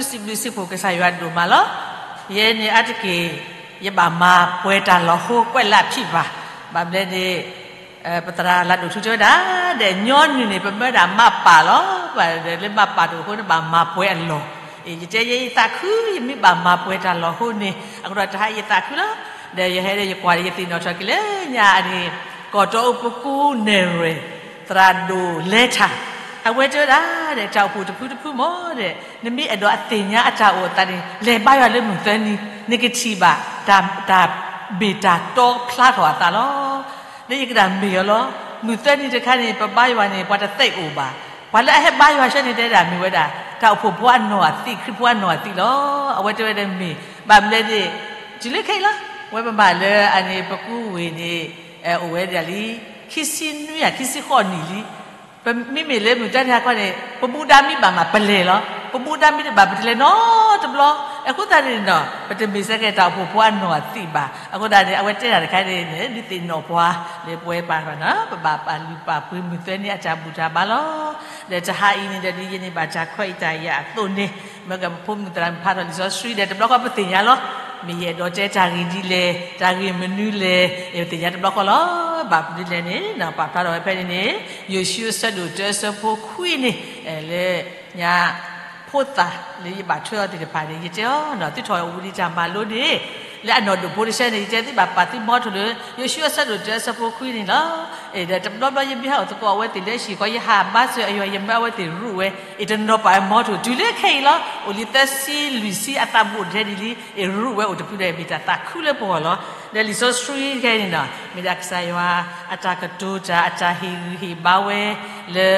စံးဘျုးစံးဖှိၣ်ကစၢ်ယွၤဒိၣ်မးလီၤ. ယဲန့ၣ်အါတက့ၢ် ယဘၣ်မၤပှဲၤတၢ်လီၤဟိကွဲးလၢအဖံးဘၣ်. ဘၣ်မနုၤလဲၣ်န့ၣ် ပသရၣ်လၤဒိၣ်ထူတဲဝဲဒၣ် ဒီးညီနုၢ်န့ၣ် ပမၢဒၣ်မၤပာ်လီၤ. ဘၣ်ဒီးလၢမၤပာ်တအိၣ်အဃိန့ၣ် ဘၣ်မၤပှဲၤအလီၢ်. အ့ ယတဲယဲယသးခု ယမ့ၢ်ဘၣ်မၤပှဲၤတၢ်လီၤဟိန့ၣ် အဃိဒီးတဟါအံၤယသးခုလီၤ. ဒီးယဟဲဒီးယကွၢ်ဒီးယသ့ၣ်နီၣ်ထီၣ်က့ၤလၢညါအန့ၣ် ကီၢ်တီအူပကူနဲၣ်ရွဲၣ် သရၣ်ဒိၣ်လဲၤထၣ် အဝဲတဲဝဲဒၣ်ဒီး တၢ်အိၣ်ဖှိၣ်တဖုတဖုမ့ၢ်ဒီး နမ့ၢ်အဲၣ်ဒိးအသ့ၣ်ညါအတၢ်အိၣ်အသးန့ၣ် လဲၤဘါယွၤလၢမုၢ်သၢနံၤ နကထံၣ်ဘၣ် တၢ် တၢ်မ့ၢ်တၢ်တီဖျါထီၣ်အသးလီၤ. လၢယကဒၣ်မ့ၢ်အီၤလီၤ. မုၢ်သၢနံၤတခါန့ၣ် ပဘါယွၤန့ၣ် ပှၤတသ့အိၣ်ဘၣ်. ပှၤလၢအဟဲဘါယွၤဆၢန့ၣ်တဲဒၣ်မ့ၢ်ဝဲဒၣ် တၢ်အိၣ်ဖှိၣ်ဖိအနီၢ်အသံး ခရံာ်ဖိအနီၢ်အသံးလီၤ. အဝဲတဲဝဲဒၣ်မ့ၢ် ဘၣ်မနုၤလဲၣ်န့ၣ် တုၤလၢခဲအံၤလီၤ. ဝဲပမၤလၢအန့ၣ် ပကူဝ့ၢ်န့ၣ် အိၣ်ဝဲဒၣ်လံ ခံဆံနွံ ခံဆံဃိးနံၣ်လံ. ပမ့မ့ၢ်လၢမုၢ်တၢ်တဟါခီန့ၣ် ပမူဒါမ့ၢ်ဘၣ်မးပလဲၤလီၤ. ပမူဒါမ့ၢ်တဘၣ်ပတလဲၤနီတဘျီ. အဃိသတးန့ၣ်နီၤ ပတမ့ၢ်စ့ၢ်ကီးတၢ်အိၣ်ဖှိၣ်ဖိအနီၢ်အသံးဘၣ်. အဃိသတးန့ၣ် အဝဲတဲတၢ်တခါန့ၣ် ဒုးသ့ၣ်နီၣ်ပှၤ လၢပဝဲပာ်နီၤ ပဘၣ်ပာ်လုၢ်ပာ်ပှ့ၤမုၢ်သၢနံၤအတၢ်ဘူၣ်တၢ်ဘါလီၤ. ဒီးတဟါအံၤန့ၣ်ဒီး ဒ်ယဲန့ၣ်ဘၣ်တၢ်ခွဲးအံၤတၢ်အံၤအသိးန့ၣ် မ့ၢ်ကပဖိမုၣ်သရၣ်မုၣ်ဖးထီၣ်လံာ်စီဆှံဒီး တဘျီဃီပသ့ၣ်ညါလီၤ. မ့ၢ်ယအဲၣ်ဒိးတဲတၢ်ဂ့ၢ်ဒ်လဲၣ် တၢ်ဂ့ၢ်မနုၤလဲၣ် ယသ့ၣ်ညါတဘျီဃီလီၤ. ဘၣ်မနုၤလဲၣ်န့ၣ် ပာ်ဖျါထီၣ်ဝဲဖဲန့ၣ်န့ၣ် ယိၤၡူအဆၢဒိၣ်တၢအဆၢဖိခွံန့ၣ် လၢညါ ဖိသၣ်လၢယဘၣ်ထွဲအီၤသ့ၣ်တဖၣ်န့ၣ် ယတဲအီၤနီၤ သုထီၣ်ဝံၤလံတၢ်မၤလိန့ၣ် လၢအနီၢ်ဒိၣ်ဖိတဆၢန့ၣ် ယတဲသုဘၣ်ပာ်သုမီထိၣ်လၢ ယိၤၡူအဆၢဒိၣ်တၢအဆၢဖိခွံန့ၣ်လီၤ. ဒီးတဘျီဘျီယမ့ၢ်ဟးအိၣ်သကိးအဝဲသ့ၣ်လၢဟံၣ်ဃီ ယဟးဘါစၢၤအယွၤ ယမၢအဝဲသ့ၣ်ရူးဝဲ အ့ၣ်တနီၤပာ်ဝဲမီထိၣ် တုၤလၢခဲအံၤလီၤ. အိၣ်လံသၢဆံလွံၢ်ဆံအသးဘူးတထဲဒ်လံ အ့ၣ်ရူးဝဲအိၣ်တဖုဒီး မ့ၢ်တၢ်သးခုလၢပဂီၢ်လီၤ. ဒီးလံာ်စီဆှံခဲအံၤန့ၣ်နီၤ မ့ၢ်ဒၣ်ကစၢ်ယွၤအတၢ်ကတိၤတၢ် အတၢ်ဟ့ၣ်ဂံၢ်ဟ့ၣ်ဘါဝဲ လၢ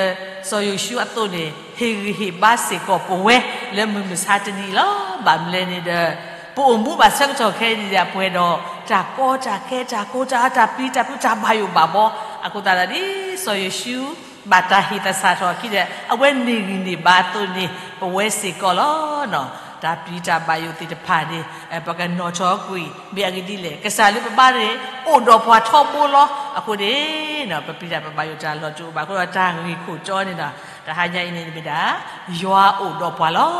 စီၤယိၤၡူအသိးန့ၣ် ဟ့ၣ်ဂံၢ်ဟ့ၣ်ဘါစ့ၢ်ကီးပဝဲ လၢမုၢ်မဆါတနံၤအံၤလီၤ. ဘၣ်မနုၤလဲၣ်န့ၣ်ဒီး ပအိၣ်မူဘၣ်ဆၢကတီၢ်ခဲအံၤန့ၣ်ဒီး ပှဲၤဒီးတၢ်ကီတၢ်ခဲ တၢ်ကိၢ်တၢ်ဂီၤ တၢ်ပျံၤတၢ်ဖုး တၢ်ဘၣ်ယိၣ်ဘၣ်ဘီ အဃိသတးဒီး စီၤယိၤၡူ ဘၣ်တၢ်ဟ့ၣ်သဆၣ်ထီၣ်အခံဒီး အဝဲန့ၢ်ဂံၢ်န့ၢ်ဘါအသိးန့ၣ် ပဝဲစ့ၢ်ကီးလီၤ. တၢ်ပျံၤတၢ်ဘၣ်ယိၣ်သ့ၣ်တဖၣ်န့ၣ် ပကနီၣ်ထီၣ်ကွံာ် မ့ၢ်အဂ့ၢ်ဒ်လဲၣ် ကစၢ်လၢပဘါန့ၣ် အိၣ်ဒီးပှၤထီဘိလီၤ. အဃိန့ၣ် ပပျံၤတၢ်ပဘၣ်ယိၣ်တၢ်လီၢ်တအိၣ်ဘၣ်အဃိဒီး တၢ်ဂ့ၢ်ခိၣ်တီန့ၣ်ဒီး တဟါညါအံၤန့ၣ်မ့ၢ်ဒၣ် ယွၤအိၣ်ဒီးပှၤလီၤ.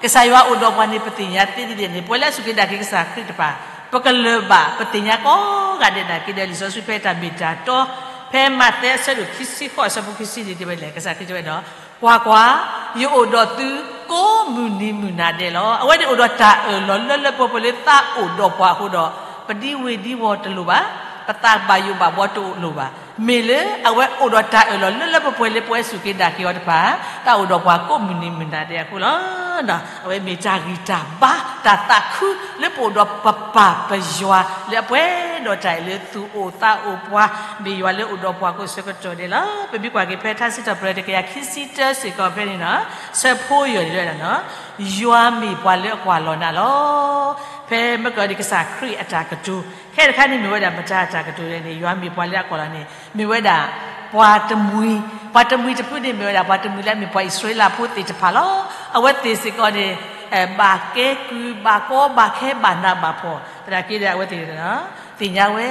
ကစၢ်ယွၤအိၣ်ဒီးပှၤန့ၣ် ပသ့ၣ်ညါသ့ဒ်လဲၣ်န့ၣ် ပဝဲလၢအစူၢ်က့ၤနာ်က့ၤကစၢ်ခရံာ်တဖၣ် ပကလၢၤဘၣ် ပသ့ၣ်ညါကိးဂၤဒဲးနာ်က့ဒီး လံာ်စီဆှံဖဲတၢ်မ့ၢ်တၢ်တီ ဖဲမးသဲအဆၢဒိၣ်ခံဆံဃိး အဆၢဖိခံဆံန့ၣ်တဲဝဲလဲၣ် ကစၢ်ခရံာ်တဲဝဲဒီး ကွၢ်ကွၢ်, ယအိၣ်ဒီးသုကိးမုၢ်နံၤမုၢ်နၤဒဲးလီၤ. အဝဲန့ၣ်အိၣ်ဒီးတၢ်အၢၣ်လီၤလၢလၢပှဲၤပှဲၤလၢသးအိၣ်ဒီးပှၤအဃိဒီး ပဒံဝ့ၤဒံဝီၤတလိၣ်ဘၣ်, ပသးဘၣ်ယိၣ်ဘၣ်ဘီတလိၣ်ဘၣ်. မ့ၢ်လၢအဝဲအိၣ်ဒီးတၢ်အၢၣ်လီၤလၢလၢပှဲၤပှဲၤလၢပဝဲစူၢ်က့ၤနာ်က့ၤအီၤတဖၣ် သးအိၣ်ဒီးပှၤကိးမုၢ်နံၤမုၢ်နၤဒဲးအဃိလီၤ. အဝဲမ့ၢ်တၢ်ဂံၢ်တၢ်ဘါ တၢ်သးခုလၢပအိၣ်ဒီးပပၢ်ပယွၤ လၢအပှဲၤဒီးတၢ်အံၤလၢသူၣ်အိၣ်သးအိၣ်ပှၤ မ့ၢ်ယွၤလၢအိၣ်ဒီးပှၤကိးဆၢကတီၢ်ဒဲးလီၤ. ပမ့ၢ်ကွၢ်က့ၤဖဲထါစံးထီၣ်ပတြၢၤတကယၤခံဆံတၢစ့ၢ်ကီးဖဲန့ၣ်နီၤ ဆၢဖိယဲၢ်န့ၣ်လီၤ. ယွၤမ့ၢ်ပှၤလၢအကွၢ်လီၤနၤလီၤ. ဖဲမ့ၢ်ကီးဒံးကစၢ်ခရံာ်အတၢ်ကတိၤ ခဲတခါန့ၣ်မ့ၢ်ဝဲဒၣ်မတၤအတၢ်ကတိၤလဲၣ်န့ၣ် ယွၤမ့ၢ်ပှၤလၢအကွၢ်လီၤန့ၣ် မ့ၢ်ဝဲဒၣ် ပှၤတမှံၤ, ပှၤတမှံၤတဖုန့ၣ် မ့ၢ်ဝဲဒၣ်ပှၤတမှံၤလၢအမ့ၢ်ပှၤအံၣ်စရ့လးဖိသ့ၣ်တဖၣ်လီၤ. အဝဲသ့ၣ်စ့ၢ်ကီးန့ၣ် ဘၣ်ကဲကုၢ် ဘၣ်ကီဘၣ်ခဲ ဘၣ်နးဘၣ်ဖှီၣ် သနာ်က့ဒီး အဝဲသ့ၣ် သ့ၣ်ညါဝဲ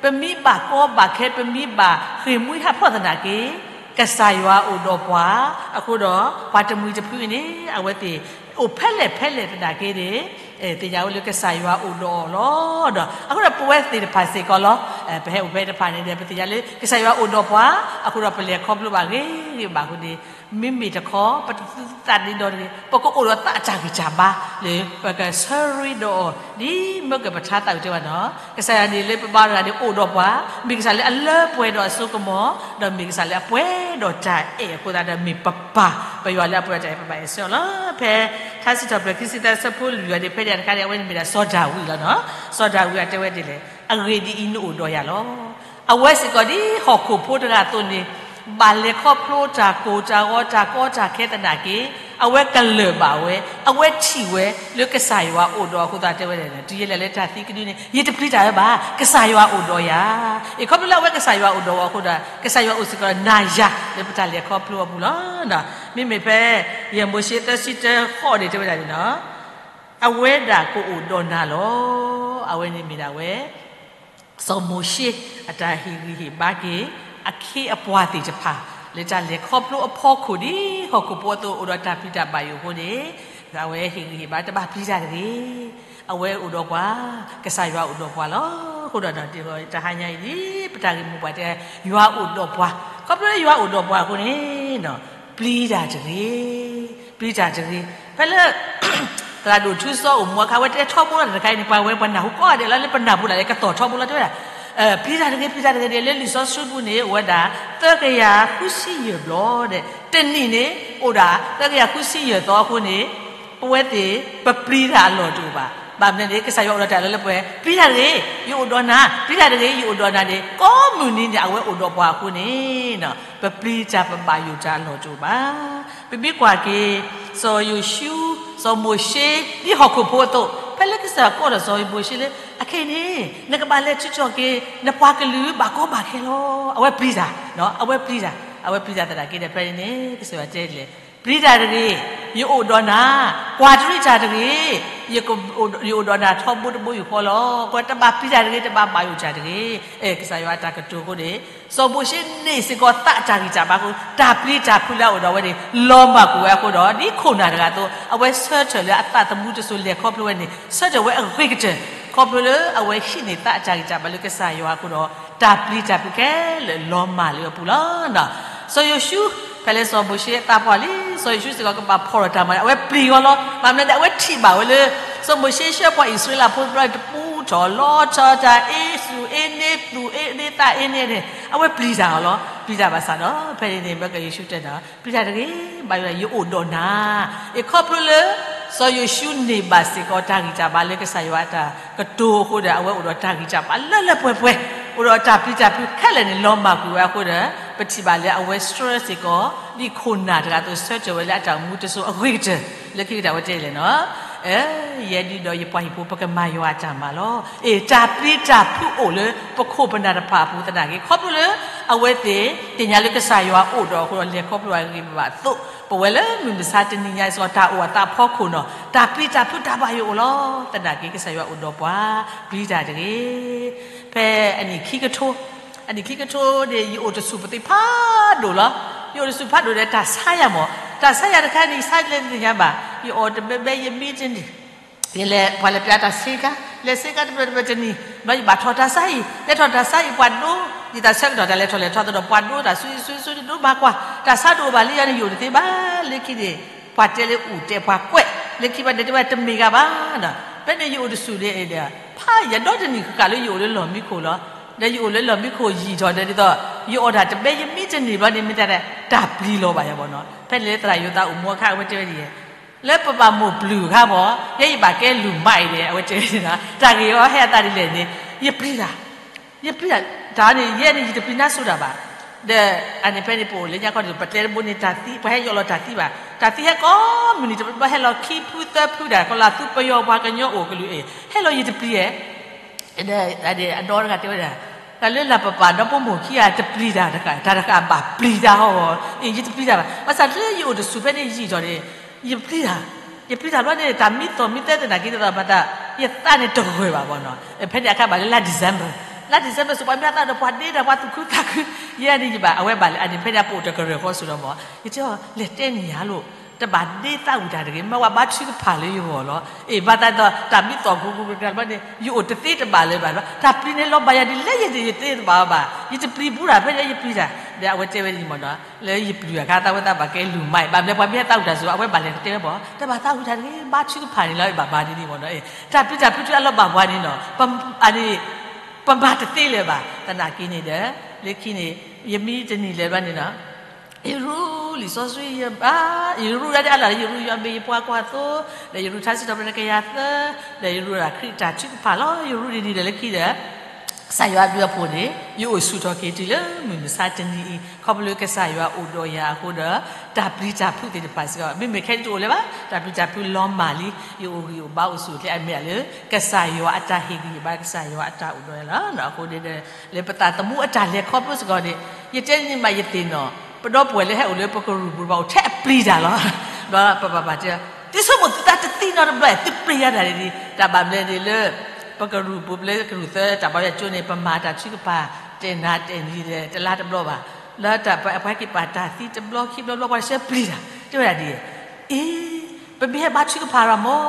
ပမ့ၢ်ဘၣ်ကီဘၣ်ခဲ ပမ့ၢ်ဘၣ်ဃ့ၢ်မှံဟးဖျိးသနာ်က့ ကစၢ်ယွၤအိၣ်ဒီးပှၤ အဃိဒီး ပှၤတမှံၤတဖုအံၤန့ၣ် အဝဲသ့ၣ် အိၣ်ဖဲလဲၣ်ဖဲလဲၣ်သနာ်က့န့ၣ် သ့ၣ်ညါဝဲလၢကစၢ်ယွၤအိၣ်ဒီးအီၤလီၤ. ဒီးအဃိဒီးပဝဲသ့ၣ်တဖၣ်စ့ၢ်ကီးလီၤ. ပဟဲအိၣ်ဖဲတဖၣ်န့ၣ်ဒီး ပသ့ၣ်ညါလၢကစၢ်ယွၤအိၣ်ဒီးပှၤ အဃိဒီးပလဲၤခီဖျိဘၣ်ဂ့ၤဂ့ၤဘၣ်အဃိန့ၣ် မ့မ့ၢ်တခီ ပတသူသးဒ့ဒီတဂ့ၤ ပကအိၣ်ဒီးသးအတၢ်ဂံၢ်တၢ်ဘါလၢ ပကဆၢရ့ဒီးအီၤ ဒ်မ့ၢ်ကပထါသးဝံၣ်တဲဝဲနီၤ ကစၢ်ယွၤန့ၣ်လၢပဘါတဂၤန့ၣ်အိၣ်ဒီးပှၤ မ့ၢ်ကစၢ်လၢအလၢပှဲၤဒီးအစိကမီၤ ဒီးမ့ၢ်ကစၢ်လၢအပှဲၤဒီးတၢ်အဲၣ်အဃိသတးဒီး မ့ၢ်ပပၢ်ပယွၤလၢအပှဲၤဒီးတၢ်အဲၣ် ပဘၣ်အဲၣ်ဆၢအီၤလီၤ. ဖဲထါစံးထီၣ်ပတြၢၤခံဆံသၢဆၢဖိလွံၢ်အံၤန့ၣ် ဖဲန့ၣ်တခါန့ၣ် အဝဲန့ၣ်မ့ၢ်ဒၣ်စီၤဒၤဝံးလီၤနီၤ. စီၤဒၤဝံးအတဲဝဲဒ်လဲၣ် အဂ့ၢ်ဒ်အံၤ နအိၣ်ဒီးယၤလီၤ. အဝဲစ့ၢ်ကီးဒ်ဟီၣ်ခိၣ်ဖိတဂၤအသိးန့ၣ် ဘၣ်လဲၤခီဖျိတၢ်ကိၢ်တၢ်ဂီၤတၢ်ကီတၢ်ခဲသနာ်က့ အဝဲကလၢာ်ဘၣ်ဝဲ အဝဲထံၣ်ဝဲလၢကစၢ်ယွၤအိၣ်ဒီးအဃိသတးတဲဝဲဒၣ် တုၤယဲလဲၤလၢတၢ်သံကဒုန့ၣ် ယတပျံၤတၢ်ဝဲဘၣ် ကစၢ်ယွၤအိၣ်ဒီးယၤ. အ့ၣ် ခီဖျိလၢအဝဲကစၢ်ယွၤအိၣ်ဒီးအီၤအဃိဒီး ကစၢ်ယွၤအိၣ်စ့ၢ်ကီးဒီးနၤယၤလၢပတၢ်လဲၤခီဖျိအပူၤလီၤ. မ့မ့ၢ်ဖဲ ယဲၢ်မိၤၡ့သၢဆံတၢဃိးန့ၣ်တဲဝဲဒၣ်န့ၣ်နီၤ အဝဲဒၣ်ကအိၣ်ဒီးနၤလီၤ. အဝဲန့ၣ်မ့ၢ်ဒၣ်ဝဲ စီၤမိၤၡ့အတၢ်ဟ့ၣ်ဂံၢ်ဟ့ၣ်ဘါက့ၤ အခ့အပှၤသ့ၣ်တဖၣ် လၢတၢ်လဲၤခီဖျိအဖီခိၣ်ဒ်ဟီၣ်ခိၣ်ဖိအသိးအိၣ်ဒီးတၢ်ပျံၤတၢ်ဘၣ်ယိၣ်အဃိန့ၣ် အဝဲဟ့ၣ်ဂံၢ်ဟ့ၣ်ဘါ တဘၣ်ပျံၤတၢ်တဂ့ၤ. အဝဲအိၣ်ဒီးပှၤ, ကစၢ်ယွၤအိၣ်ဒီးပှၤလီၤ. အဃိဒီး တဟါညါအံၤ ပတၢ်ဂ့ၢ်မိၢ်ပှၢ်တဲ ယွၤအိၣ်ဒီးပှၤ, ခီဖျိလၢယွၤအိၣ်ဒီးပှၤအဃိန့ၣ် ပျံၤတၢ်တဂ့ၤ, ပျံၤတၢ်တဂ့ၤ. ဖဲလၢ သရၣ်ဒိၣ်ထူစီအိၣ်မူအခါ အဝဲတဲထီဘိလီၤတခါအံၤန့ၣ် ပှၤဝဲပှၤနၢ်ဟူကိးဂၤဒဲးလီၤ. လၢပနၢ်ဟူလၢကသီၣ်ထီဘိလီၤ တဲဝဲဒၣ် ပျံၤတၢ်တဂ့ၤ, ပျံၤတၢ်တဂ့ၤန့ၣ် လၢလံာ်စီဆှံပူၤန့ၣ် အိၣ်ဝဲဒၣ် သၢကယၤဃုဆံယဲၢ်ဘျီဒီး တနံၣ်န့ၣ် အိၣ်ဒၣ် သၢကယၤဃုဆံယဲၢ်သီအဃိန့ၣ် ပဝဲသ့ၣ် ပပျံၤတၢ်အလီၢ်တအိၣ်ဘၣ်. ဘၣ်မနုၤန့ၣ် ကစၢ်ယွၤအိၣ်ဒီးတၢ်လၢလၢပှဲၤပှဲၤ, ပျံၤတၢ်တဂ့ၤ, ယအိၣ်ဒီးနၤ, ပျံၤတၢ်တဂ့ၤ, ယအိၣ်ဒီးနၤန့ၣ် ကိးမုၢ်နံၤန့ၣ် အဝဲအိၣ်ဒီးပှၤအဃိန့ၣ် ပပျံၤတၢ်ပဘၣ်ယိၣ်တၢ်အလီၢ်တအိၣ်ဘၣ်. ပမ့ၢ်ကွၢ်က့ၤ စီၤယိၤၡူ, စီၤမိၤၡ့ ဒ်ဟီၣ်ခိၣ်ဖိအသိး, ဖဲလၢကစၢ်ယွၤကိးဒီးစီၤမိၤၡ့လၢ အခဲအံၤန့ၣ် နကဘၣ်လဲၤထံကၠီၣ်က့ၤ နပှၤကလုာ်ဘၣ်ကီဘၣ်ခဲလီၤ. အဝဲပျံၤတၢ်, အဝဲပျံၤတၢ်, အဝဲပျံၤတၢ်သနာ်က့ဒီး ဖဲန့ၣ်န့ၣ် ကစၢ်ယွၤတဲလဲၣ်, ပျံၤတၢ်တဂ့ၤ, ယအိၣ်ဒီးနၤ, ကွၢ်တရံးတၢ်တဂ့ၤ, ယအိၣ်ဒီးနၤထီဘိတဘိယူၢ်ဃီလီၤ. ကွၢ်တဘၣ်ပျံၤတၢ်တဂ့ၤ, တဘၣ်ဘၣ်ယိၣ်တၢ်တဂ့ၤ. အဲ ကစၢ်ယွၤအတၢ်ကတိၤအဃိန့ၣ် စီၤမိၤၡ့န့ၢ်စ့ၢ်ကီးသးအတၢ်ဂံၢ်တၢ်ဘါအဃိ တၢ်ပျံၤတၢ်ဖုးလၢအအိၣ်ဒီးဝဲန့ၣ် လီၤမၢ်ကွံာ်ဝဲအဃိဒီး ဒ်ခိၣ်နၢ်တဂၤအသိး အဝဲဆၢထၢၣ်လၢအသးသမူတစိၤလဲၤခီဖျိဝဲန့ၣ် ဆၢထၢၣ်ဝဲအဂ့ၤကတၢၢ် ခီဖျိလၢအဝဲဟံးန့ၢ်သးအတၢ်ဂံၢ်တၢ်ဘါလၢကစၢ်ယွၤအဃိဒီး တၢ်ပျံၤတၢ်ဖုးခဲလၢာ်လီၤမၢ်လၢအပူၤလီၤ. စီၤယိၤၡူ ဖဲလၢစီၤမိၤၡ့အသးပှၢ်လံ စီၤယိၤၡူစ့ၢ်ကီးကဘၣ်ဖီၣ်ထီၣ်တၢ်မၤ အဝဲပျံၤအီၤလီၤ. ဘၣ်မနုၤဒီး အဝဲထံၣ်ဘၣ်ဝဲလၢ စီၤမိၤၡ့ဆှၢပှၤအံၣ်စရ့လးဖိတဖၣ်တပူထီၣ်လီထီၣ်တၢ်အ့ သူၣ်အ့န့ သူၣ်အ့န့သးအ့န့န့ၣ် အဝဲပျံၤတၢ်အီၤလီၤ. ပျံၤတၢ်ဘၣ်ဆၣ်ဒီး ဖဲန့ၣ်န့ၣ် မ့ၢ်ကယိၤၡူတဲဒီး ပျံၤတၢ်တဂ့ၤ, ဘၣ်ယိၣ်ဒၣ် ယအိၣ်ဒီးနၤ. အခီဖျိလၢ စီၤယိၤၡူန့ၢ်ဘၣ်စ့ၢ်ကီးတၢ်ဂံၢ်တၢ်ဘါလၢကစၢ်ယွၤအတၢ်ကတိၤအဃိဒီး အဝဲအိၣ်ဒီးတၢ်ဂံၢ်တၢ်ဘါလၢလၢပှဲၤပှဲၤ, အိၣ်ဒီးတၢ်ပျံၤတၢ်ဖုးခဲလၢာ်န့ၣ် လီၤမၢ်ကွံာ်ဝဲအဃိဒီး ပထံၣ်ဘၣ်လၢအဝဲဆှၢစ့ၢ်ကီး ဒ်ခိၣ်နၢ်တဂၤအသိးဆၢထၢၣ်ဝဲလၢအတၢ်အိၣ်မူတစိၤအဂ့ၤကတၢၢ် လၢခံကတၢၢ်ဝဲတဲလဲၣ်နီၤ ယဲဒ်ဒီးယပှၤဟံၣ်ဖိ ပကမၤယွၤအတၢ်မၤလီၤ. အ့ တၢ်ပျံၤတၢ်ဖုးအိၣ်လၢပခိၣ်ပနၢ်တဖၣ်အပူၤသနာ်က့ ခီဖျိလၢ အဝဲသ့ၣ်သ့ၣ်ညါလၢကစၢ်ယွၤအိၣ်ဒီးအဃိဒီး လဲၤခီဖျိအဂ့ၢ်ဘၣ်အသိး ပဝဲလၢမုၢ်မဆါတနံၤညါစ့ၢ်ကီး တၢ်အိၣ်အသးဖီခိၣ်နီၤ တၢ်ပျံၤတၢ်ဖုးတၢ်ဘၣ်ယိၣ်အိၣ်လီၤ. သနာ်က့ ကစၢ်ယွၤအိၣ်ဒီးပှၤ ပျံၤတၢ်တဂ့ၤ. ဖဲအနံၣ်ခံကထိ အနံၣ်ခံကထိန့ၣ် ယအိၣ်တဆူၣ်ပသံဖးဒိၣ်လီၤ. ယအိၣ်တဆူၣ်ဖးဒိၣ်ဒီးတၢ်ဆါယၤမး, တၢ်ဆါယၤတခါန့ၣ် ယဆါလဲၣ်တသ့ၣ်ညါဘၣ်. ယအီၣ်တဘဲဘဲ ယမံတန့ၢ် ယလဲၤ ပှၤလဲၤပျးတၢ်ဆ့ကၤ, လဲၤဆ့ကၤတဖျၢၣ်တဖျၢၣ်တနံၣ် ဘျီယဘၣ်ထီၣ်တၢ်ဆါအံၤ, လဲၤထီၣ်တၢ်ဆါအံၤ ပှၤဒိ ယတၢ်ဆၢကတီၢ်တၢ်လဲၤထီၣ်လဲၤထီသဒီး ပှၤဒိတၢ်ဆူယဆူယဆူယဒိမၤကွၢ်, တၢ်ဆါတအိၣ်ဘၣ်လံယၤန့ၣ် ယအိၣ်တသ့ဘၣ်. လၢခံန့ၣ် ပှၤတဲလၢအိၣ်တဲပှၤကွဲး, လၢခံဘၣ်န့ၣ်တဲဝဲတမ့ၢ်ဂၤဘၣ်နီၤ. ဖဲန့ၣ်ယအိၣ်တဆူၣ်န့ၣ်ဒီး ဖးယၤဒီတနံၣ်ဃၣ်ဃၣ်လၢယအိၣ်လၢလီၢ်မံခိၣ်လီၤ. ဒီးယအိၣ်လၢလီၢ်မံခိၣ်ယံာ်ထီၣ်ဒီးဒ်သိး ယအီၣ်တၢ်တဘဲယမံတန့ၢ်ဘျီန့ၣ် မ့ၢ်တၢ်တၢ်ပျံၤလီၤဘၣ်ယၤဘၣ်နီၤ. ဖဲန့ၣ်လၢသရၣ်ယိၤသးအိၣ်မူအခါ အဝဲတဲဝဲဒ်အံၤ လၢပဘၣ်မိၢ်ပျုၢ်အခါမး ယဲယဘၣ်ကဲလူၤမးအံၤန့ၣ် အဝဲတဲဝဲဒ်နီၤ တၢ်ဂ့ၢ်အီၤဟဲအသးဒ်လဲၣ်န့ၣ် ယပျံၤတၢ် ယပျံၤတၢ် တၢ်န့ၣ် ယဲန့ၣ် ယတပျံၤနါစိၤတၢ်ဘၣ်. ဒီးအန့ၣ်ဖဲန့ၣ် ပအိၣ်လၢညါခီဒီး ပတဲတဘိန့ၣ် တၢ်သံ ပှၤဟဲယီၣ်လီၤတၢ်သံဘၣ်. တၢ်သံဟဲကိးမုၢ်နံၤ တဘျီဘျီဟဲလီၤခံဖုသၢဖုဒၣ် ကီၤလၤသူပယီၤပှၤကညီအိၣ်ကလုာ်အ့ၣ် ဟဲလီၤယတပျံၤဧါ ဒီးအဒီတဂၤတဲဝဲဒၣ် တၢ်လၢလၢပပာ်ဒီဖိမိၢ်ခံဂၤတပျံၤတၢ်တဃၣ် တၢ်တဃၣ်ဘၣ်ပျံၤတၢ်ဟီဂီၤ အ့ၣ် ယတပျံၤတၢ်ဘၣ်. ဘၣ်ဆၣ်လၢယအိၣ်တဆူၣ်ဖဲန့ၣ်ယံာ်ထီၣ်န့ၣ် ယပျံၤတၢ် ယပျံၤတၢ်ဘျီန့ၣ် တၢ်မံသီၣ်မံသဲသနာ်က့ဒ်သိးမတၤ ယသးန့ၣ်တဂၢၢ်ဘၣ်ဘၣ်နီၤ. ဖဲန့ၣ်အခါဘၣ်လၢလါ December လါ December စ့ၢ်ပှၤမ့ၢ်အသးဒီးပှၤဒ့တၢ်ပှၤသူၣ်ခုသးခု ယဲန့ၣ်ယဘၣ် အဝဲဘၣ်လၢအန့ၣ်ဖဲန့ၣ်အပအိၣ်တကရၢၢ်ဃီစ့ၢ်ဒီးမး ယတဲအီၤ လဲၤတဲန့ၢ်ယၤလိာ် တဘၣ်ဒ့သးဝံၣ်တၢ်တဂ့ၤ မ့ၢ်ဝဲဘါထုကဖၣ်လၢယဂီၢ်လီၤ. အ့ၣ် ဘၣ်သးဒီးတၢ်မံသီၣ်ကိၤကိၤကတၢၢ်ဘျီန့ၣ် ယအိၣ်တသ့တဘၣ်လၢၤဘၣ်ဘျီ တၢ်ပျံၤန့ၣ်လီၤဘၣ်ယၤဒ်လဲၣ်ယဲန့ၣ် ယသ့တဘၣ်ဘၣ် ယတပျံၤဘူးတၢ်ဖဲန့ၣ်ယပျံၤတၢ် ဒီးအဝဲတဲဝဲဒ်မးနီၤ လၢယပျံၤအခါသးဝဲသးဘၣ်ကဲလူၤမးအံၤ ဘၣ်မနုၤပှၤမ့ၢ်ဟဲသးဝံၣ်တၢ်စ့ၢ် အဝဲဘၣ်လဲၤတဲဝဲဘၣ် တဘၣ်သးဝံၣ်တၢ်တဂ့ၤ ဘါထုကဖၣ်န့ၣ်လီၤ ဘၣ်ဘၣ်ဒ်န့ၣ်မးနီၤ တၢ်ပျံၤတၢ်ဖုးတုၤအလီၤဘၣ်ပှၤန့ၣ်နီၤ အန့ၣ် ပမၤတသ့လၢၤဘၣ် သနာ်က့န့ၣ်ဒီး လၢခံန့ၣ် ယမံတနံၤလၢၤဘျီန့ၣ်နီၤ ယရူၢ်လံာ်စီဆှံယဘၣ် ယရူၢ်ဒၣ်ဒ်အလၢ်လၢယရူၢ်ယွၤမ့ၢ်ယပှၤကွၢ်သိ ဒီးယရူၢ်ထါစံးထီၣ်ပတြၢၤကယၤသၢ ဒီးယရူၢ်ဒၣ်ခရံာ်တၢ်ထုကဖၣ်လီၤ ယရူၢ်ဒ်န့ၣ်ဒီးလၢခံဒီး ကစၢ်ယွၤအဘျုးအဖှိၣ်န့ၣ် ယအိၣ်ဆူၣ်ထီၣ်က့ၤတုၤလၢမုၢ်မဆါတနံၤအံၤ ခီဖျိလၢကစၢ်ယွၤအိၣ်ဒီးယၤအဃိဒီး တၢ်ပျံၤတၢ်ဖုးသ့ၣ်တဖၣ်စ့ၢ်ကီး မ့မ့ၢ်ခဲအံၤတအိၣ်လၢၤဘၣ် တၢ်ပျံၤတၢ်ဖုးလီၤမၢ်လံ ယအိၣ်ဂံၢ်အိၣ်ဘါအိၣ်ဆူၣ်အိၣ်ချ့အမ့ၢ်ဒၣ်လၢ ကစၢ်ယွၤအတၢ်ဟ့ၣ်ဂံၢ်ဟ့ၣ်ဘါ ကစၢ်ယွၤအတၢ်အိၣ်ဒီးယၤလီၤ အဃိန့ၣ်ဒီး လၢပသးသမူအတၢ်လဲၤခီဖျိစ့ၢ်ကီးန့ၣ် ယတဲန့ၣ်မးယသ့ၣ်နီၣ် ပဒီပုၢ်ဝဲၢ်လၢဟဲအိၣ်လၢပကရူၢ်ပူၤတဖၣ်အိၣ်ထဲအပျံၤတၢ်လီၤ ဒီးပပၢ်ပၢ်တဲ သုဆိကမိၣ်သုသးတသံနီတဘျီ သုပျံၤယၤတၢ်န့ၣ် တၢ်ဘၣ်မနုၤန့ၣ်လၢ ပကရူၢ်ပူၤလၢကရူၢ်သၢတၢ်ဘါယွၤကၠိန့ၣ် ပမၤတၢ်ထုကဖၣ် တဲနၤတဲနံၤဒီး တလါတဘျီဘၣ် လၢတၢ်ပှၤဟဲက့ၤပာ်တၢ်သံတဘျီခံဘျီဘျီ ပှၤတဆၢပျံၤတၢ် တဲဝဲဒၣ်ဒ်အံၤ အ့ ပမ့ၢ်ဟဲဘါထုကဖၣ်တၢ်မ့ၢ်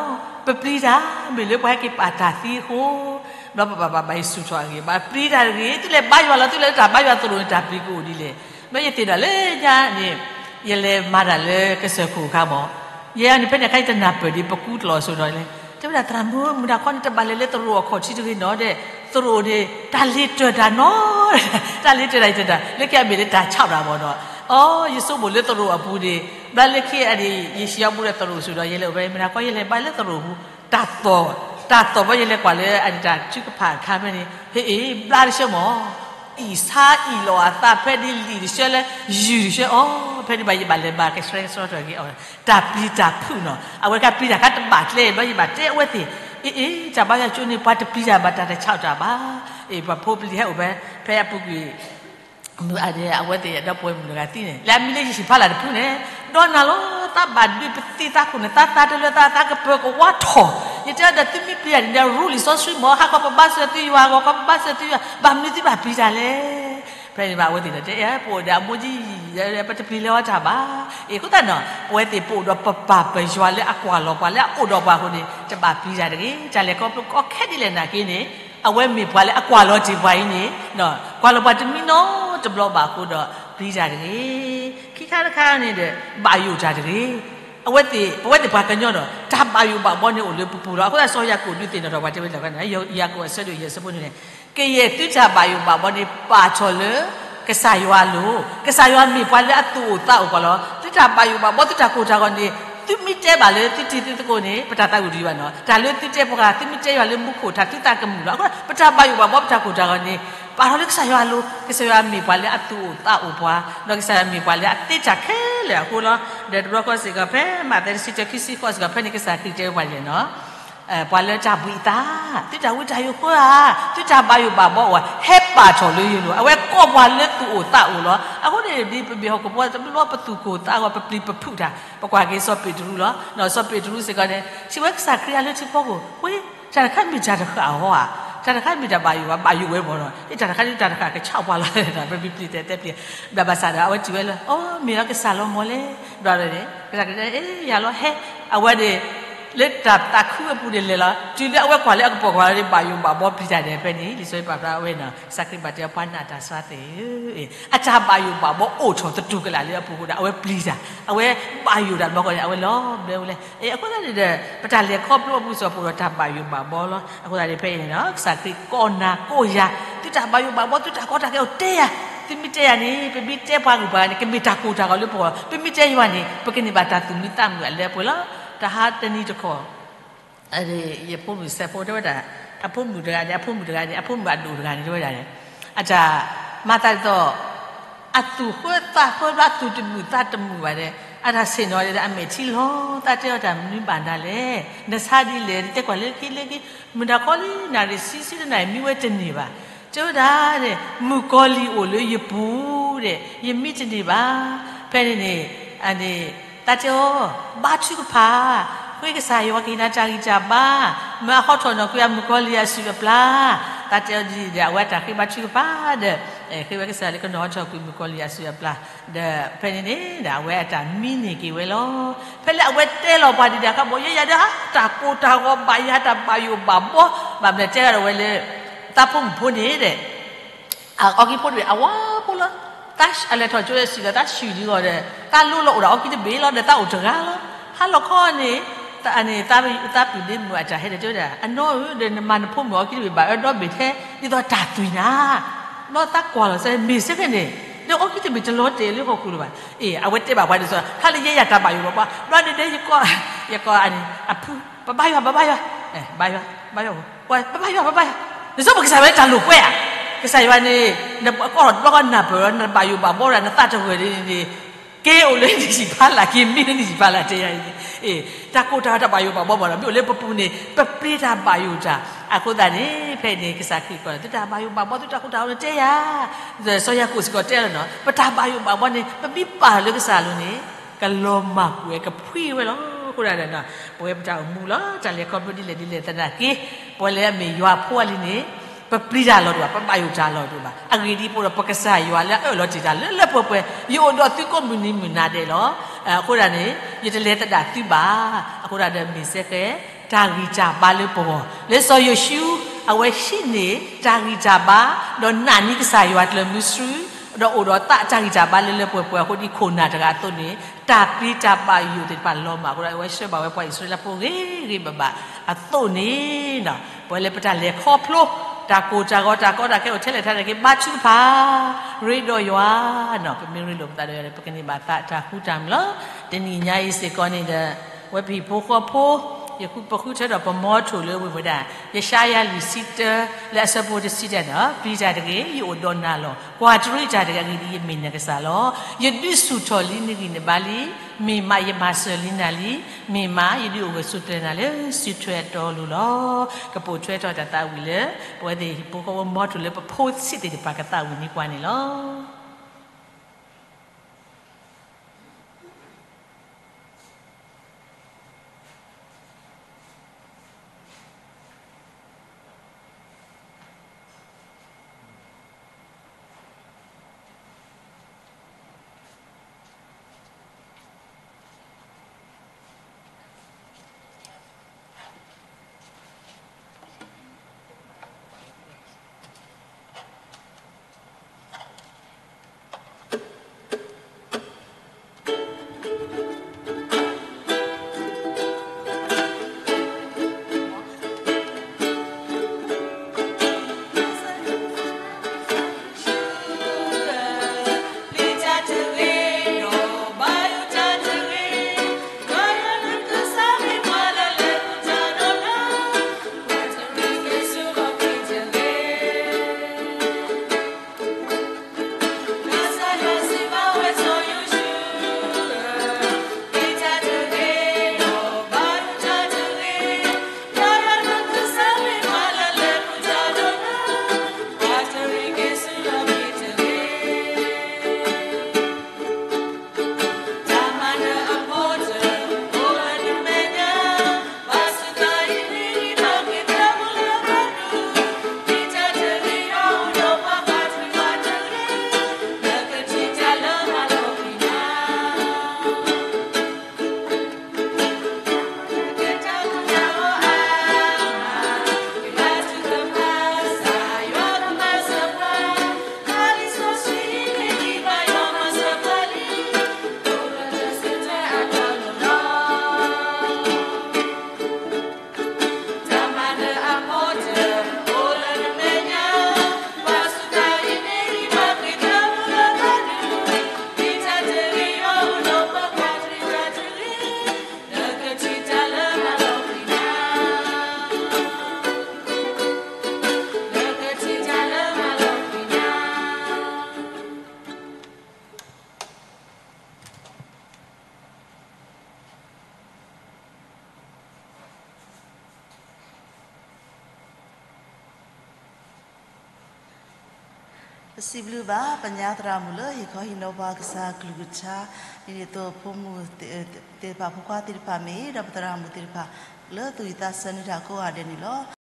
ပပျံၤတၢ်, မ့ၢ်လၢပှၤဟဲက့ၤပာ်တၢ်သံအဃိ, ဘျီပဘၣ်ဘၣ်ဘၣ်ယစူၢ်ထီၣ်အဂ့ၢ် ဘၣ်ပျံၤတၢ်တဂ့ၤ, သုလဲၤဘါယွၤလီၤ သုလဲၤလၢတၢ်ဘါယွၤသရိာ်န့ၣ် တၢ်ပျံၤကအိၣ်ဒ်လဲၣ်. ဘျီယသ့ၣ်နီၣ်လၢညါန့ၣ် ယလဲၤမၤတၢ်လၢကစၢၢ်ခိၣ်အခါမ့ၢ် ယဲန့ၣ် ဖဲန့ၣ်အခါန့ၣ် တနၢ်ပၢၢ်ဒ်ပကူကျိာ်အစိၤဒီးလဲၣ်, တဲဝဲဒၣ် သရၣ်မုၣ် မုၢ်တၢ်ခီန့ၣ် တဘၣ်လဲၤလၢသရိာ်အခီၣ်ထံးတဂ့ၤနီၤဒီး သရိာ်န့ၣ် တၢ်လ့ၤတၢၢ်တၢ်နီၤ, တၢ်လ့ၤတၢၢ်တၢ်တၢ် လၢခံအမ့ၢ်လၢတၢ်ဆးတၢ်ဘၣ်ဒီး အိ ယဆိကမိၣ်လၢသရိာ်အပူၤန့ၣ် ဘျီလၢခံအန့ၣ် ယဟံးအီၤဘူးဒီးသရိာ်အစိၤဒီး ယလဲၤအိၣ်ဖဲ မုၢ်တၢ်ခီယလဲၤဘါလၢသရိာ်အပူၤ တၢ်သီၣ်, တၢ်သီၣ်ဘျီယလဲၤကွၢ်လၢအန့ၣ်တၢ်ထုကဖၣ်အခါဖဲန့ၣ် ဟ့ၣ်အ့ၣ် ဘျါတဆၢမ့ၢ် အံၣ်ဆါအံၣ်လီၤအသးဖဲန့ၣ်လံာ်တဆၢလၢ ယုၢ်တဆၢ အိ ဖဲန့ၣ်ဘၣ်ယဘၣ်လဲၤမၤကဆှဲကဆှီထီၣ်က့ၤအီၤ တၢ်ပျံၤတၢ်ဖုးနီၤ, အဝဲကပျံၤတၢ်ခါတဘၣ်ကျဲဘျီယဘၣ်တဲအဝဲသ့ၣ်, အ့ၣ်အ့ၣ် တၢ်ဘါယွၤကၠိန့ၣ် ပှၤတပျံၤတၢ်ဘၣ်တၢ်တဆးတၢ်ဘၣ်, အ့ၣ် ပှၤဖိပလံၤဟဲအိၣ်ဖဲ ဖဲအပူၤကွံာ် မုၢ်အဒဲအဝဲသ့ၣ်ဒီပုၢ်ဝဲၢ်မုၣ်တဂၤသံန့ၣ် လၢအမံၤလၢယဟံၣ်ဖီလာ်တဖုန့ၣ်, ဒီးနၤလီၤ သးဘၣ်ဒုးပသံသးခိၣ်န့ၣ် သးသးတလၢသးသးကပၢၤကဝါထီၣ်, ယတဲဒီးသုမ့ၢ်ပျံၤတၢ်န့ၣ်ဒီး ရူလံာ်စီဆှံမ့ၢ် ဟးခီပဘါစၢၤသုယွၤ ဂီၤခီပဘါစၢၤသုယွၤ ဘၣ်မနုၤသုဘၣ်ပျံၤတၢ်လဲၣ်. ဖဲန့ၣ်ဘၣ်အဝဲသ့ၣ်ဒီးတဲ ပအိၣ်ဒီးအမိၢ်ကံ ပတပျံၤလၢၤအီၤတၢ်ဘၣ်. အ့ၣ် အဃိသတးနီၤ ပဝဲသ့ၣ်ပအိၣ်ဒီးပပၢ်ပယွၤလၢအကွၢ်လီၤပှၤလၢအအိၣ်ဒီးပှၤအဃိန့ၣ် တဘၣ်ပျံၤတၢ်တဂ့ၤ. တၢ်လဲၤခီဖျိကီခဲဒ်လဲၣ်နာ်က့န့ၣ် အဝဲမ့ၢ်ပှၤလၢအကွၢ်လီၤတ့ၢ်ပှၤအံၤန့ၣ် ကွၢ်လီၤပှၤတမံနီတဘျီဘၣ်အဃိဒီး ပျံၤတၢ်တဂ့ၤ. ခံခါတခါန့ၣ်ဒီး ဘၣ်ယိၣ်တၢ်တဂ့ၤ. အဝဲသ့ၣ် ပဝဲသ့ၣ်ပှၤကညီဒီး တၢ်ဘၣ်ယိၣ်ဘၣ်ဘီန့ၣ်အိၣ်လၢပပူၤလီၤ. အဃိသတးစီၤယၤကိာ်ဒုးသ့ၣ်နီၣ်ထီၣ်ပှၤတဲဝဲဒၣ် ယၤကိာ်အဆၢဒိၣ်ယဲၢ်ဆၢဖိန့ၣ် ကယဲၢ်သုတၢ်ဘၣ်ယိၣ်ဘၣ်ဘီန့ၣ် ပာ်ထီၣ်လၢ ကစၢ်ယွၤအလိၤ, ကစၢ်ယွၤမ့ၢ်ပှၤလၢအသူၣ်အိၣ်သးအိၣ်ပှၤလီၤ. သုတၢ်ဘၣ်ယိၣ်ဘၣ်ဘီ သုတၢ်ကိၢ်တၢ်ဂီၤန့ၣ် သုမ့ၢ်တဲဘၣ်လၢသုတံၤသုသကိးန့ၣ် ပတၢ်သးဝံၣ်တယုၢ်ဘၣ်နီၤ. တၢ်လၢသုတဲပှၤ သုမ့ၢ်တဲယွၤလၢမူခိၣ် တၢ်သုသးကမုာ်လီၤ. အဃိ ပတၢ်ဘၣ်ယိၣ်ဘၣ်ဘီ ပတၢ်ကိၢ်တၢ်ဂီၤန့ၣ် ပာ်ထီၣ်လၢကစၢ်ယွၤအလိၤ, ကစၢ်ယွၤမ့ၢ်ပှၤလၢအသူၣ်အိၣ်သးအိၣ်ပှၤ, ဒီးကစၢ်ယွၤမ့ၢ်ပှၤလၢအသ့တၢ်ခဲလၢာ်အဃိလီၤ. ဒီးတဘျီဃီစ့ၢ်ကီး ဖဲမးသဲတဆံတၢ ခံဆံဃိးစ့ၢ်ကီး ဖဲန့ၣ်ကစၢ်ခရံာ်တဲဝဲပှၤဒ်လဲၣ်နီၤ ပှၤလၢတၢ်ဘှံးအသး, သုတၢ်ဝံတၢ်ယိးဃၢဧါ, သုတၢ်ဘၣ်ယိၣ်ဘၣ်ဘီဧါ, ဟဲပာ်ထီၣ်လၢယလိၤ, အဝဲကိးပှၤလၢသူၣ်အိၣ်သးအိၣ်လီၤ. အဃိန့ၣ် ဒ်ပမ့ၢ်ဟီၣ်ခိၣ်ဖိတဘျီ ပသူၣ်ကိၢ်သးဂီၤ ပပျံၤပဖုးတၢ်, ပကွၢ်က့ၤစီၤပ့းတရူးလီၤ. စီၤပ့းတရူးစ့ၢ်ကီးန့ၣ် ထံၣ်ဝဲကစၢ်ခရံာ်အလၢထံဖီခိၣ်, ဝ့ တၢ်တခါမ့ၢ်တၢ်တဃၣ်အီၤဧါ, တၢ်တခါမ့ၢ်တၢ်ဘၣ်ယိၣ်ဘၣ် ဘၣ်ယိၣ်ဝဲမ့ၢ်နီၤ, တၢ်တခါဒ်တၢ်တဃၣ်ကဆးပှၤလီၤ, ပပျံၤတဲတဲပျံၤ, ဘၣ်ဆၣ်ဒီး အဝဲထံၣ်ဝဲလၢ အိ မ့ၢ်လီၤကစၢ်လီၤမ့ၢ်လဲၣ်, ဘျီဒီးန့ၣ် ကစၢ်ခရံာ်တဲ အ့ ယၤလီၤ ဟဲ, အဝဲန့ၣ် လၢတၢ်သးခုအပူၤန့ၣ်လဲၤလီၤ, တုၤလၢအဝဲကွၢ်လၢအကပိာ်ကပၤလီၤန့ၣ် ဘၣ်ယိၣ်ဘၣ်ဘီပျံၤတၢ်န့ၣ် ဖဲန့ၣ် လံာ်စီဆှံပာ်ဖျါဝဲနီၤ, ကစၢ်ခရံာ်ဘၣ်တဲအီၤ ပှၤနာ်တၢ်စှၤသ့ၣ်ဧၢ, အတၢ်ဘၣ်ယိၣ်ဘၣ်ဘီအိၣ်ထီၣ်သတူၢ်ကလာ်လၢအပူၤအဃိဒီး အဝဲပျံၤတၢ်, အဝဲဘၣ်ယိၣ်တၢ်တဘျီဃီန့ၣ် အဝဲလီၤဘျၢဝဲလဲၣ်. အဃိသတးန့ၣ်ဒီး ပတၢ်လဲၤခီဖျိအပူၤစ့ၢ်ကီး ပအိၣ်ဒီးတၢ်ဘၣ်ယိၣ်ဘၣ်ဘီလီၤ. အဃိသတးန့ၣ် ဖဲအံၤန့ၣ်နီၤ ကစၢ်ခရံာ်ကိးနၤကိးယၤ, သုတၢ်ဘၣ်ယိၣ်ဘၣ်ဘီ သုတၢ်ကီတၢ်ခဲအိၣ်တဲယၤ, သုမ့ၢ်တဲယၤန့ၣ် ပမ့ၢ်တဲပှၤဂုၤပှၤဂၤန့ၣ် ကမ့ၢ်တၢ်ကိၢ်တၢ်ဂီၤလၢပဂီၢ်, ပမ့ၢ်တဲယွၤန့ၣ် ပကန့ၢ်ဘၣ်တၢ်သူၣ်မံသးမုာ်အလၢပှဲၤလီၤ. တဟါတနံၤတခီ ယဖိမုၣ်စဲးဖိတဲဝဲဒၣ်, အဖိမုၣ်တဂၤန့ၣ် အဖိမုၣ်တဂၤန့ၣ် အဖိမုၣ်အဒိၣ်တဂၤန့ၣ် တဲဝဲဒၣ်န့ၣ်, အတၢ်မၤသးဒ်သိး အသူၣ်ဃၢသးဃၢဘျီ အသူၣ်တမုာ်သးတမုာ်ဘၣ်ဒီး အတၢ်ဆ့ၣ်နီၤဒီး အမဲာ်ထံလီၤ, သးတဲအီၤတၢ်မနုၤဘၣ်နၤလဲၣ်, နဆါဒ်လဲၣ်, နတဲကွၢ်လၢခံလၢခံ, မုၢ်နၤခီလံ နၣ်ရံၣ်ဆံဆံတနၣ်ရံၣ် မံဝဲတန့ၢ်ဘၣ်. တဲဝဲဒၣ်န့ၣ် မုၣ်ကီၤလံၢ်အိၣ်လၢယပူၤဒီး ယမံတန့ၢ်ဘၣ်. ဖဲန့ၣ်န့ၣ် အန့ၣ် သးတဲအီၤ ဘါထုကဖၣ်, ဃ့ကစၢ်ယွၤကဟ့ၣ်နၤတၢ်ဂံၢ်တၢ်ဘါ, မၤဟီထီၣ်နီၣ်ကွံာ်အမုၣ်ကီၤလံၢ်အစုၣ်အပျၢ်, သးတဲအီၤဒ်န့ၣ်ဒီး အဝဲအတၢ်ဃ့ဘါထုကဖၣ်ဒီး ဃ့ဝဲကစၢ်လၢကနီၣ်ဟီထီၣ်ကွံာ်မုၣ်ကီၤလံၢ်အစုၣ်အပျၢ်, ဒီးဖဲန့ၣ်န့ၣ် အဝဲအတၢ်မံန့ၢ်က့ၤဝဲလီၤ. ဖဲလၢအဝဲတဲလီၤပှၤဒံးဒၣ်ခီဘီ ယဲယၤဒီး တၢ်ကိၢ်တၢ်ဂီၤဘၣ်ယၤ တၢ်ဘၣ်ယိၣ်ဘၣ်ဘီ, ဘၣ်မနုၤတဲဒၣ်ဝဲလၢ သးဖိမုၣ်ဖိန့ၣ်ဒီး အအီကံဖိတဘ့ၣ် အဝါဖိလီၤ. သးအလဲၤထီၣ်ကၠိစံၣ်ဒီး သးဆူၣ်ဒံးဂီၤဒီး သးလိလီၤအိၣ်ဒီးအီကံတဘ့ၣ်လီၤဒီး သးအိၣ်တဂၤလီၤ. ဟါလီၤခီန့ၣ် သးန့ၣ် သးပုၢ်လၢမုၢ်အတၢ်ဟဲဒီးတဲဝဲဒၣ် အနီၢ်ဧၢ ဒီးနမၤနဖိမုၣ်အီကံတဘ့ၣ်ဘၣ်အၢဒီဘ့ၣ်ထဲ ဒ်သိးတၢ်သွံၣ်နၤ, ဘျီသးကွၢ်လီၤစဲ မ့ၢ်စ့ၢ်ကီးန့ၣ် ဒီးအီကံတဘ့ၣ်တလီၤတဲာ်လၢဟီၣ်ခိၣ်လၢၤဘၣ်. အ့ၣ် အဝဲတဲဘၣ်ပှၤဒ်သိး ဟါလၢယဲယၤတၢ်ဘၣ်ယိၣ်ဘၣ်ဘီ, ဘျီန့ၣ်ဒီး ယကိး ယကိးအန့ၣ် အဖု ပဘါယွၤ ပဘါယွၤ, ဘါယွၤ ဘါယွၤ ပဘါယွၤ ပဘါယွၤ, နစီပကစၢ်ယွၤလၢတၢ်လိာ်ကွဲဧါ. ကစၢ်ယွၤန့ၣ် နကိးထီၣ်တဘျီဃီနၢ်ပၢၢ်လီၤ နဘၣ်ယိၣ်ဘၣ်ဘီဒီး နသးတဂၢၢ်န့ၣ်န့ၣ် က့ၤအိၣ်လၢနဟံၣ်ဖးလာ် က့ၤမံလၢနဟံၣ်ဖးလာ်တဲယၤန့ၣ်, အ့ၣ် တၢ်ကိၢ်တၢ်ဂီၤတၢ်ဘၣ်ယိၣ်ဘၣ်ဘီမ့ၢ်ဒီး မ့ၢ်အိၣ်လၢပပူၤန့ၣ် ပပျံၤတၢ်ဘၣ်ယိၣ်တၢ်. အဃိသတးန့ၣ် ဖဲန့ၣ် ကစၢ်ခရံာ်ကိး သုတၢ်ဘၣ်ယိၣ်ဘၣ်ဘီ သုတၢ်ကိၢ်တၢ်ဂီၤန့ၣ်တဲယၤ, စီၤယၤကိာ်စ့ၢ်ကီးတဲလီၤနီၤ ပတၢ်ဘၣ်ယိၣ်ဘၣ်ဘီန့ၣ် ပမ့ၢ်ပာ်လၢကစၢ်အလိၤန့ၣ် ကလီၤမၢ်ကွံာ်ဝဲ ကဖှံဝဲလီၤ. အဃိဒၣ်ဒီး ပဝဲပတၢ်အိၣ်မူလီၤ တၢ်လဲၤခီဖျိဒ်လဲၣ်ဒ်လဲၣ်သနာ်က့ ပဝဲလၢအမ့ၢ်ယွၤဖိအလံၤန့ၣ် ပပျံၤတၢ်လီၤဒိၣ်ဘၣ် ပဘၣ်ယိၣ်တၢ်လီၤဒိၣ်ဘၣ်. အဂ့ၢ်ဒ်အံၤ ပအိၣ်ဒီးပကစၢ်ယွၤလၢအအၢၣ်လီၤတ့ၢ်တၢ်လၢလၢပှဲၤပှဲၤ ယအိၣ်ဒီးသုကိးမုၢ်နံၤမုၢ်နၤဒဲးလီၤ. အဃိဒၣ်န့ၣ် ယတလဲၤသဒၣ်သုဘၣ်. အဃိဒၣ်ဒီးမ့ၢ်စ့ၢ်ကီး တၢ်ဂံၢ်တၢ်ဘါလၢပဂီၢ်, လၢစီၤယိၤၡူ အဝဲဟံးန့ၢ်တၢ်ဂံၢ်တၢ်ဘါ, ဒီးနာ်န့ၢ်ကစၢ်ယွၤကျၢၤမုဆူ, ဒီးအိၣ်ဒီးသးတၢ်ဂံၢ်တၢ်ဘါလၢလၢပှဲၤပှဲၤအဃိ ဒ်ခိၣ်နၢ်တဂၤအသိးန့ၣ် တၢ်ပျံၤတၢ်ဘၣ်ယိၣ်သ့ၣ်တဖၣ်လီၤမၢ်အဃိဒီး အဝဲဆှၢဘၣ်ဝဲပှၤအံၣ်စရ့လးဖိဂ့ၤဂ့ၤဘၣ်ဘၣ်အသိးန့ၣ် ပဝဲလၢပတၢ်လဲၤခီဖျိ တၢ်ကိၢ်တၢ်ဂီၤ တၢ်ကီတၢ်ခဲအိၣ်ထဲလဲၣ်ထဲလဲၣ်က့ၤ ဘါထုကဖၣ် ရ့ဒီးယွၤ, ပမ့ၢ်ရ့လိာ်ပသးဒီးယွၤန့ၣ် ပကန့ၢ်ဘၣ်သးတၢ်ဃူတၢ်မုာ်လီၤ. တနံၤညါအံၤစ့ၢ်ကီးန့ၣ်ဒီး ဝဲပဟံၣ်ဖိဃီဖိ ယဃုပဃုထၢထီၣ်ပမီထိၣ်လၢဝ့ၢ်ဝဲဒၣ် ယၡါယၤလွံၢ်ဆံတၢ လၢအဆၢဖိတဆံတၢန့ၣ်, ပျံၤတၢ်တဂ့ၤ, ယအိၣ်ဒီးနၤလီၤ. ကွၢ်တရံးတၢ်တဂ့ၤ, အဂ့ၢ်ဒ်အံၤ ယမ့ၢ်နကစၢ်လီၤ. ယဒုးဆူၣ်ထီၣ်လံနဂံၢ်နဘါလံ. မ့ၢ်မးယမၤစၢၤလံနၤလံ. မ့ၢ်မး ယဒုးအိၣ်ဂၢၢ်ဆိးကျၢၤနၤလၢစုထွဲအတီအလိၤလီၤ. ကပိာ်ထွဲထီၣ်တၢ်သးဝံၣ်လၢ ပဝဲသ့ၣ်ဟံၣ်ဖိဃီဖိမီထိၣ်လၢပဖိဆံးသ့ၣ်တဖၣ်ကသးဝံၣ်န့ၢ်ပှၤန့ၣ်လီၤ.ပစံးဘျုးဘၣ် ပညါသရၣ်မုၣ်လၢဟ့ၣ်ခီဟ့ၣ်နီၤပှၤကစၢ်ကလုၢ်ကထါ, ဒ်န့ၣ်အသိး ဖိမုၣ်သ့ၣ်တဖၣ် ဖိခွါသ့ၣ်တဖၣ်မ့ၢ်ဒီး ပသရၣ်မုၣ်သ့ၣ်တဖၣ် လၢသူၣ်ဝံၣ်သးဆၢနုာ်တၢ်ကိးဂၤဒဲးန့ၣ်လီၤ.